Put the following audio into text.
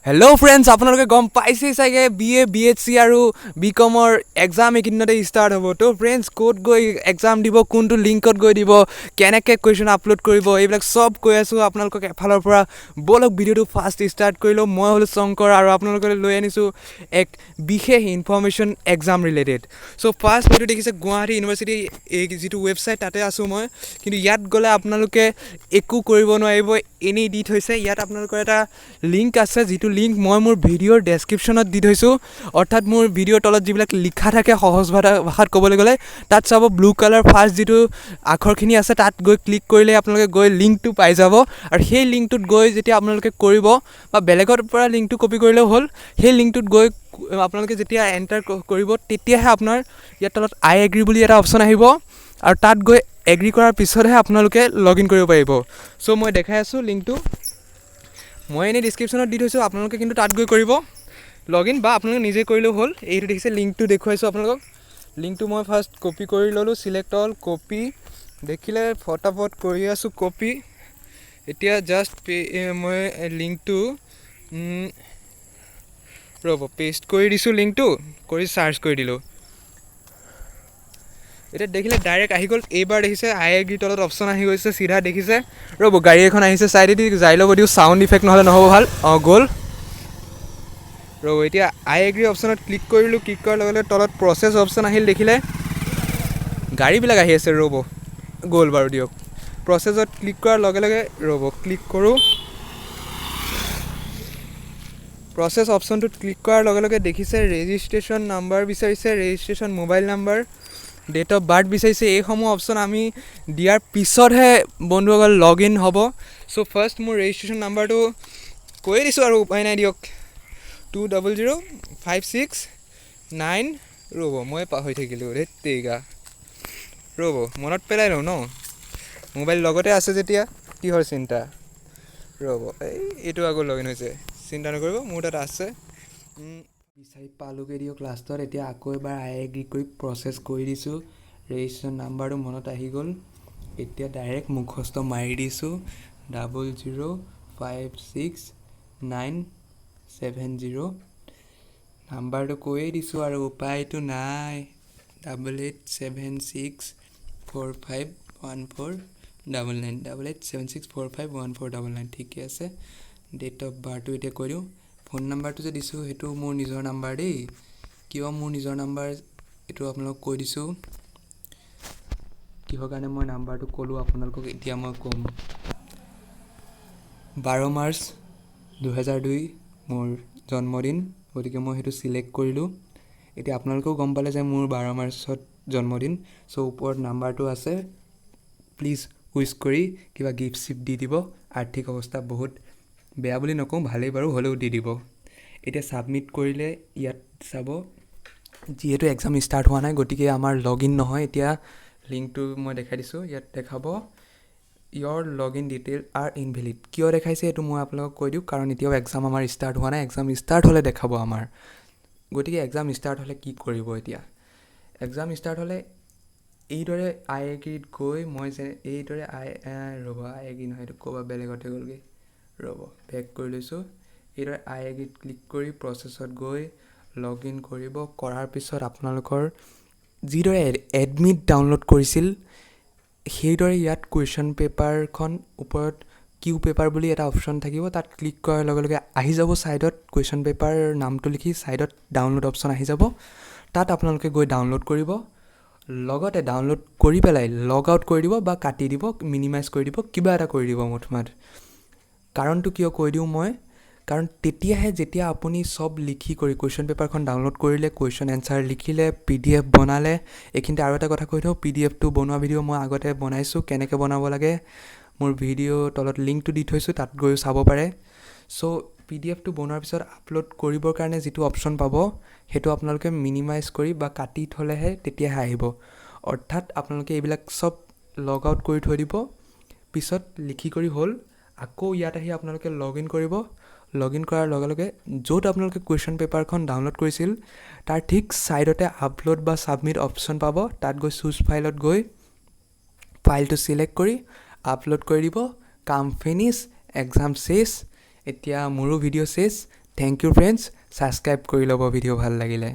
Hello' friends, আপোনালোকে গম পাইছেই চাগে, বি এ, বি.এছ.চি আৰু বি কমৰ এক্সাম এইকেইদিনতে ষ্টাৰ্ট হ'ব। ত' ফ্ৰেণ্ডছ, ক'ত গৈ এক্সাম দিব, কোনটো লিংকত গৈ দিব, কেনেকৈ কুৱেশ্যন আপলোড কৰিব, এইবিলাক চব কৈ আছোঁ আপোনালোকক এফালৰ পৰা। ব'লক, ভিডিঅ'টো ফাৰ্ষ্ট ষ্টাৰ্ট কৰি লওঁ। মই হ'লোঁ শংকৰ আৰু আপোনালোকলৈ লৈ আনিছোঁ এক বিশেষ ইনফৰ্মেশ্যন এক্সাম ৰিলেটেড। চ' ফাৰ্ষ্ট এইটো দেখিছে, গুৱাহাটী ইউনিভাৰ্চিটি, এই যিটো ৱেবছাইট, তাতে আছোঁ মই। কিন্তু ইয়াত গ'লে আপোনালোকে একো কৰিব নোৱাৰিব, এনেই দি থৈছে। ইয়াত আপোনালোকৰ এটা লিংক আছে, যিটো লিংক মই মোৰ ভিডিঅ'ৰ ডেছক্ৰিপশ্যনত দি থৈছোঁ। অৰ্থাৎ মোৰ ভিডিঅ'ৰ তলত যিবিলাক লিখা থাকে, সহজ ভাষাত ক'বলৈ গ'লে, তাত চাব, ব্লু কালাৰ ফাৰ্ষ্ট যিটো আখৰখিনি আছে, তাত গৈ ক্লিক কৰিলে আপোনালোকে গৈ লিংকটো পাই যাব। আৰু সেই লিংকটোত গৈ যেতিয়া আপোনালোকে কৰিব বা বেলেগৰ পৰা লিংকটো কপি কৰিলেও হ'ল, সেই লিংকটোত গৈ আপোনালোকে যেতিয়া এণ্টাৰ কৰিব, তেতিয়াহে আপোনাৰ ইয়াত তলত আই এগ্ৰি বুলি এটা অপশ্যন আহিব আৰু তাত গৈ এগ্ৰি কৰাৰ পিছতহে আপোনালোকে লগ ইন কৰিব পাৰিব। চ' মই দেখাই আছোঁ লিংকটো। মই এনেই ডিছক্ৰিপশ্যনত দি থৈছোঁ, আপোনালোকে কিন্তু তাত গৈ কৰিব লগ ইন বা আপোনালোকে নিজে কৰিলেও হ'ল। এইটো দেখিছে, লিংকটো দেখুৱাইছোঁ আপোনালোকক। লিংকটো মই ফাৰ্ষ্ট কপি কৰি ল'লোঁ, চিলেক্ট অল, কপি। দেখিলে, ফটাফট কৰি আছোঁ কপি। এতিয়া জাষ্ট মই লিংকটো, ৰ'ব, পেষ্ট কৰি দিছোঁ। লিংকটো কৰি চাৰ্চ কৰি দিলোঁ। এতিয়া দেখিলে, ডাইৰেক্ট আহি গ'ল। এইবাৰ দেখিছে, আই এগ্ৰি তলত অপশ্যন আহি গৈছে চিধা, দেখিছে। ৰ'ব, গাড়ী এখন আহিছে চাইডেদি, যাই ল'ব দিওঁ। চাউণ্ড ইফেক্ট নহ'লে নহ'ব ভাল। অঁ, গ'ল। ৰ'ব, এতিয়া আই এগ্ৰি অপশ্যনত ক্লিক কৰিলোঁ। ক্লিক কৰাৰ লগে লগে তলত প্ৰচেছ অপশ্যন আহিল, দেখিলে। গাড়ীবিলাক আহি আছে, ৰ'ব। গ'ল বাৰু দিয়ক। প্ৰচেছত ক্লিক কৰাৰ লগে লগে, ৰ'ব, ক্লিক কৰোঁ। প্ৰচেছ অপশ্যনটোত ক্লিক কৰাৰ লগে লগে দেখিছে, ৰেজিষ্ট্ৰেশ্যন নাম্বাৰ বিচাৰিছে, registration mobile number, date of birth বিচাৰিছে। এইসমূহ অপশ্যন আমি দিয়াৰ পিছতহে বন্ধুসকল লগ ইন হ'ব। চ' ফাৰ্ষ্ট মোৰ ৰেজিষ্ট্ৰেশ্যন নাম্বাৰটো কৈয়ে দিছোঁ আৰু উপায় নাই দিয়ক। 200569, ৰ'ব, মই পাহৰি থাকিলোঁ, ধেত তেৰিকা। ৰ'ব, মনত পেলাই লওঁ ন। মোবাইল লগতে আছে যেতিয়া কিহৰ চিন্তা? ৰ'ব, এই এইটো আকৌ লগ ইন হৈছে। চিন্তা নকৰিব, মোৰ তাত আছে। বিচাৰি পালোগৈ দিয়ক লাষ্টত। এতিয়া আকৌ এবাৰ আই এগ্ৰি কৰি প্ৰচেছ কৰি দিছোঁ। ৰেজিষ্ট্ৰেশ্যন নাম্বাৰটো মনত আহি গ'ল। এতিয়া ডাইৰেক্ট মুখস্থ মাৰি দিছোঁ, 0056970। নাম্বাৰটো কৈয়ে দিছোঁ আৰু উপায়টো নাই। 8876451499, 8876451499। ঠিকে আছে। ডেট অফ বাৰ্থটো এতিয়া কৈ দিওঁ। ফোন নাম্বাৰটো যে দিছোঁ, সেইটো মোৰ নিজৰ নাম্বাৰ দেই। কিয় মোৰ নিজৰ নাম্বাৰ, এইটো আপোনালোকক কৈ দিছোঁ। কিহৰ কাৰণে মই নাম্বাৰটো ক'লোঁ আপোনালোকক, এতিয়া মই ক'ম। 12 মাৰ্চ 2002 মোৰ জন্মদিন, গতিকে মই সেইটো চিলেক্ট কৰিলোঁ। এতিয়া আপোনালোকেও গম পালে যে মোৰ 12 মাৰ্চত জন্মদিন। চ' ওপৰত নাম্বাৰটো আছে, প্লিজ উইচ কৰি কিবা গিফ্ট চিফ্ট দি দিব। আৰ্থিক অৱস্থা বহুত বেয়া বুলি নকওঁ, ভালেই বাৰু, হ'লেও দি দিব। এতিয়া ছাবমিট কৰিলে ইয়াত চাব, যিহেতু এক্সাম ষ্টাৰ্ট হোৱা নাই, গতিকে আমাৰ লগ ইন নহয়। এতিয়া লিংকটো মই দেখাই দিছোঁ। ইয়াত দেখাব, "Your log in detail are invalid"। কিয় দেখাইছে, এইটো মই আপোনালোকক কৈ দিওঁ। কাৰণ এতিয়াও এক্সাম আমাৰ ষ্টাৰ্ট হোৱা নাই। এক্সাম ষ্টাৰ্ট হ'লে দেখাব আমাৰ। গতিকে এক্সাম ষ্টাৰ্ট হ'লে কি কৰিব? এতিয়া এক্সাম ষ্টাৰ্ট হ'লে এইদৰে আই এগ্ৰিত গৈ মই যে এইদৰে আই, ৰ'ব, আই এগ্ৰি নহয়, এইটো ক'ৰবাত বেলেগতে গ'লগৈ। ৰ'ব, বেক কৰি লৈছোঁ। এইদৰে আই এগ্ৰিত ক্লিক কৰি প্ৰচেছত গৈ লগ ইন কৰিব। কৰাৰ পিছত আপোনালোকৰ যিদৰে এডমিট ডাউনলোড কৰিছিল, সেইদৰে ইয়াত কুৱেশ্যন পেপাৰখন ওপৰত কিউ পেপাৰ বুলি এটা অপশ্যন থাকিব। তাত ক্লিক কৰাৰ লগে লগে আহি যাব, ছাইডত কুৱেশ্যন পেপাৰ নামটো লিখি ছাইডত ডাউনলোড অপশ্যন আহি যাব। তাত আপোনালোকে গৈ ডাউনলোড কৰিব। লগতে ডাউনলোড কৰি পেলাই লগ আউট কৰি দিব বা কাটি দিব, মিনিমাইজ কৰি দিব, কিবা এটা কৰি দিব মুঠমাঠ। কাৰণটো কিয় কৈ দিওঁ মই, কাৰণ তেতিয়াহে যেতিয়া আপুনি চব লিখি কৰি কুৱেশ্যন পেপাৰখন ডাউনলোড কৰিলে, কুৱেশ্যন এনচাৰ লিখিলে, পিডিএফ বনালে। এইখিনিতে আৰু এটা কথা কৈ থওঁ, পিডিএফটো বনোৱা ভিডিঅ' মই আগতে বনাইছোঁ। কেনেকৈ বনাব লাগে, মোৰ ভিডিঅ' তলত লিংকটো দি থৈছোঁ, তাত গৈও চাব পাৰে। চ' পিডিএফটো বনোৱাৰ পিছত আপলোড কৰিবৰ কাৰণে যিটো অপশ্যন পাব, সেইটো আপোনালোকে মিনিমাইজ কৰি বা কাটি থ'লেহে তেতিয়াহে আহিব। অৰ্থাৎ আপোনালোকে এইবিলাক চব লগ আউট কৰি থৈ দিব। পিছত লিখি কৰি হ'ল, আকৌ ইয়াত আহি আপোনালোকে লগ ইন কৰিব। লগ ইন কৰাৰ লগে লগে য'ত আপোনালোকে কুৱেশ্যন পেপাৰখন ডাউনলোড কৰিছিল, তাৰ ঠিক ছাইডতে আপলোড বা ছাবমিট অপশ্যন পাব। তাত গৈ চুজ ফাইলত গৈ ফাইলটো চিলেক্ট কৰি আপলোড কৰি দিব। কাম ফিনিছ, এক্সাম শেষ। এতিয়া মোৰো ভিডিঅ' শেষ। Thank you friends, subscribe কৰি ল'ব ভিডিঅ' ভাল লাগিলে।